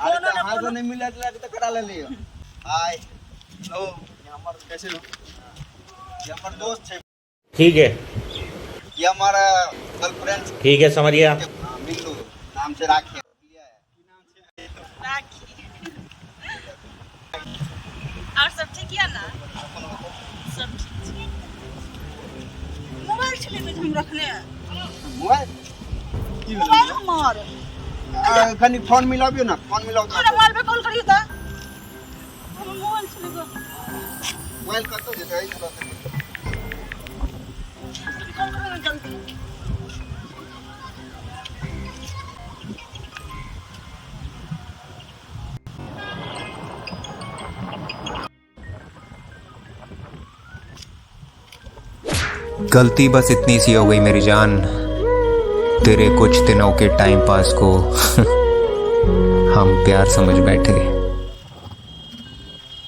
अरे कोनो तऽ ने अहाँ से कोनो नहि मिलत लग तऽ करा लेलियै। हाय, हेलो, ये हमर कैसे हो? ये हमर दोस्त छै। ठीक है। ये हमर गर्लफ्रेंड। ठीक है, समझ गया। हाँ, मिल्लू नाम से राखी। राखी। और सब ठीक यऽ ने? सब ठीक छै। मोबाइल छलै ने हम रखने। मोबाइल? की भेलै? मोबाइल हमर। आ, कनि फोन मिलाबियौ ने, फोन मिलाउ। हमरा मोबाइल पे कॉल करियौ तऽ। हमर मोबाइल छलै गो। मोबाइल कतऽ जेतै? एहि तरह से कॉल करू ने जल्दी। गलती बस इतनी सी हो गई मेरी जान, तेरे कुछ दिनों के टाइम पास को हम प्यार समझ बैठे।